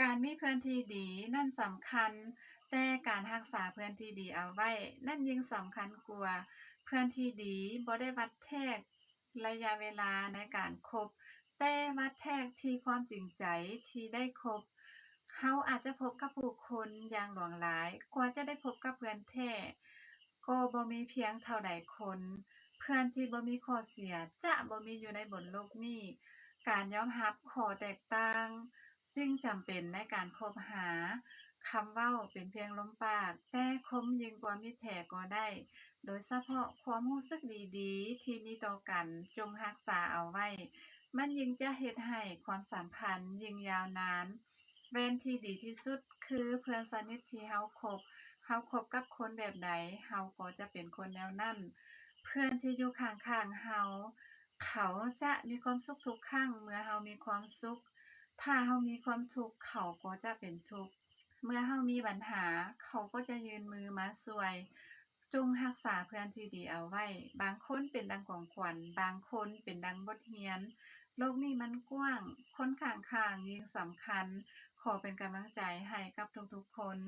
ການມີເພື່ອນທີ່ດີນັ້ນສຳຄັນ, ແຕ່ການຮັກສາເພື່ອນທີ່ດີເອົາໄວ້ນັ້ນຍິ່ງສຳຄັນກວ່າ. ເພື່ອນທີ່ດີບໍ່ໄດ້ວັດແທກໄລຍະເວລາໃນການຄົບ, ແຕ່ວັດແທກທີ່ຄວາມຈິງໃຈທີ່ໄດ້ຄົບ. ເຮົາອາດຈະພົບກັບຜູ້ຄົນຢ່າງຫຼວງຫຼາຍ, ກວ່າຈະໄດ້ພົບກັບເພື່ອນແທ້ກໍບໍ່ມີພຽງເທົ່າໃດຄົນ. ເພື່ອນທີ່ບໍ່ມີຂໍ້ເສຍຈະບໍ່ມີຢູ່ໃນບົນໂລກນີ້. ການຍອມຮັບຂໍ້ແຕກຕ່າງຈຶ່ງຈຳເປັນໃນການຄົບຫາ. ຄຳເວົ້າເປັນພຽງລົມປາກ, ແຕ່ຄົມຍິ່ງກວ່າມິດແທ້ກໍໄດ້. ໂດຍສະເພາະຄວາມຮູ້ສຶກດີໆທີ່ມີຕໍ່ກັນ, ຈົ່ງຮັກສາເອົາໄວ້. ມັນຍິ່ງຈະເຮັດໃຫ້ຄວາມສຳພັນຍິ່ງຍາວນານ. ແວ່ນທີ່ດີທີ່ສຸດຄືເພື່ອນສະໜິດທີ່ເຮົາຄົບ. ເຮົາຄົບກັບຄົນແບບໃດ, ເຮົາກໍຈະເປັນຄົນແນວນັ້ນ. ເພື່ອນທີ່ຢູ່ຂ້າງໆເຮົາ, ເຂົາຈະມີຄວາມສຸກທຸກຄັ້ງເມື່ອເຮົາມີຄວາມສຸກ. ຖ້າເຮົາມີຄວາມທຸກ, ເຂົາກໍຈະເປັນທຸກ. ເມື່ອເຮົາມີບັນຫາ, ເຂົາກໍຈະຍື່ນມືມາຊ່ວຍ. ຈົ່ງຮັກສາເພື່ອນທີ່ດີເອົາໄວ້. ບາງຄົນເປັນດັ່ງຂອງຂວັນ, ບາງຄົນເປັນດັ່ງບົດຮຽນ. ໂລກນີ້ມັນກວ້າງ, ຄົນຂ້າງໆຍິ່ງສຳຄັນ. ຂໍເປັນກຳລັງໃຈໃຫ້ກັບທຸກໆຄົນ.